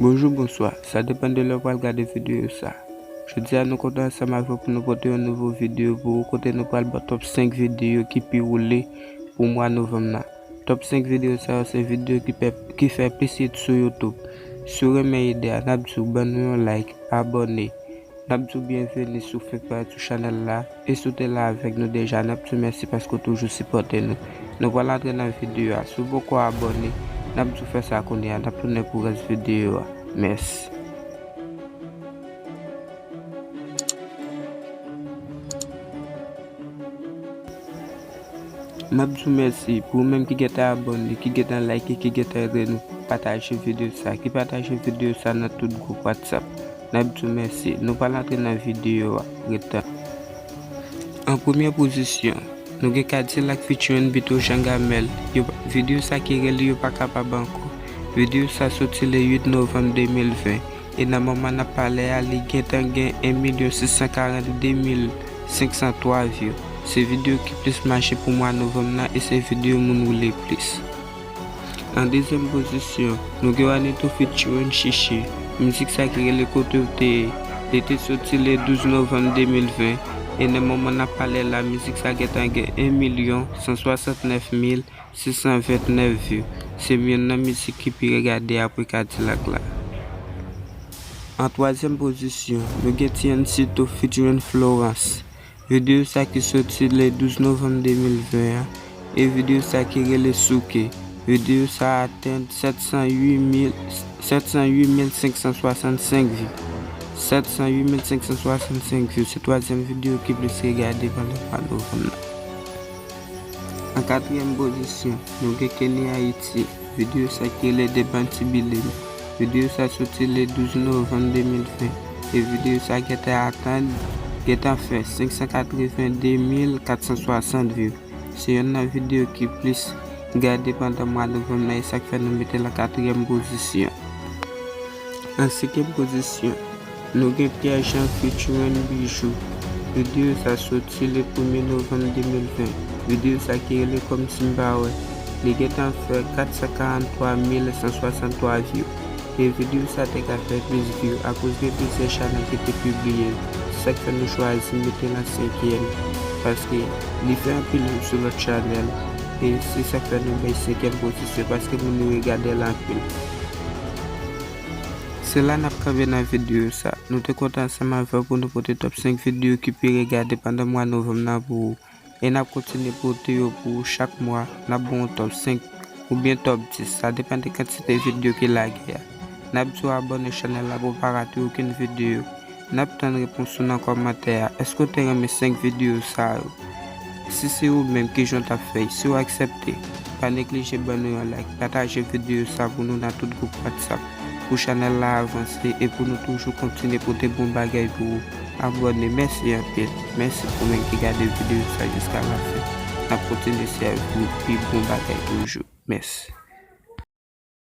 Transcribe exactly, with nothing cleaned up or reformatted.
Bonjou, bonswa. Sa depann de lè w pral gade videyo sa. Jodi a, nou kontan ansanm avè w pou nou pote yon nouvo videyo pou ou, kote nou pral ba w top senk videyo ki pi woule pou mwa novanm nan. Top senk videyo sa yo se videyo ki pè, ki fè plis hit sou YouTube. Si w renmen ide a, n ap di w ban nou yon like, abòne. N ap di w byenveni si w fè pati chanèl la, e si w te la avèk nou deja, n ap di w mèsi paske w toujou sipòte nou. Nou pral antre nan videyo a. Si w poko abòne, n ap di w fè sa kounye a, n ap tounen pou rès videyo a. Mèsi. M ap di w mèsi pou ou menm ki gentan abòne, ki gentan like, ki gentan ede nou pataje videyo sa, ki pataje videyo sa nan tout gwoup WhatsApp. N ap di w mèsi. Nou pral antre nan videyo a. Ret tan. An premyè pozisyon, nou gen Kadilak featuring Bito Jean Gamel. Yo, videyo sa ki rele Yo Pa Kapab Ankò. Videyo sa soti le uit novanm de mil ven. E nan moman n ap pale a, li gentan gen en milyon sis san karannde mil senk san twa view. Se videyo ki plis mache pou mwa novanm nan e se videyo moun woule plis. An dezyèm pozisyon, nou gen Wanito featuring Chichi. Mizik sa ki rele Kote w te ye. Li te soti le douz novanm de mil ven, e nan moman n ap pale la, mizik sa gentan gen en milyon san swasantnèf mil sis san ventnèf view. Se youn nan mizik ki pi regade apre Kadilak la. An twazyèm pozisyon, nou gen Tiancito featuring Florence. Videyo sa ki soti le douz novanm de mil ven an, e videyo sa ki rele Souke. Videyo sa atenn sèt san uit mil, sèt san uit mil senk san swasannsenk view. Sèt san uit mil senk san swasannsenk view, se twazyèm videyo ki plis regade pandan mwa novanm nan. An katriyèm pozisyon, nou gen Kenny Haiti. Videyo sa ki rele Depann Ti Bilin. Videyo sa soti le douz novanm de mil ven. E videyo sa gentan atenn, gentan fè senk san katrevenndde mil kat san swasant view. Se youn nan videyo ki plis gade pandan mwa novanm nan, e sa k fè nou mete l an katriyèm pozisyon. An senkyèm pozisyon, nou gen Pierre Jean featuring Bijou. Videyo sa soti le premye novanm de mil ven. Videyo sa ki rele Kòmsi M Pa Wè. Li gentan fè kat san karanntwa mil san swasanntwa view. E videyo sa te ka fè plis view akoz gen plizyè chanèl ki te pibliye l. Se sa k fè nou chwazi mete l an senkyèm, paske li fè anpil view sou lòt chanèl. E se sa k fè nou bay senkyèm pozisyon, paske moun yo regade l anpil. Se la n ap kanpe nan videyo sa. Nou te kontan ansanm avè w pou nou pote top senk videyo ki pi regade pandan mwa novanm nan pou ou. E n ap kontinye pote yo pou ou chak mwa. N ap ba w top senk oubyen top dis. Sa depann de kantite videyo ki lage a. N ap di w abòne chanèl la pou w pa rate okenn videyo. N ap tann repons ou nan kòmantè a. Èske w te renmen senk videyo sa yo? Si se ou menm, kijan w t ap fè? Si w aksepte, pa neglije ban nou yon like, pataje videyo sa pou nou nan tout gwoup WhatsApp, pou chanèl la avanse e pou nou toujou kontinye pote bon bagay pou ou. Abòne, mèsi anpil. Mèsi pou menm ki gade videyo sa jiska lafen. N ap kontinye sèvi w pi bon bagay toujou. Mèsi.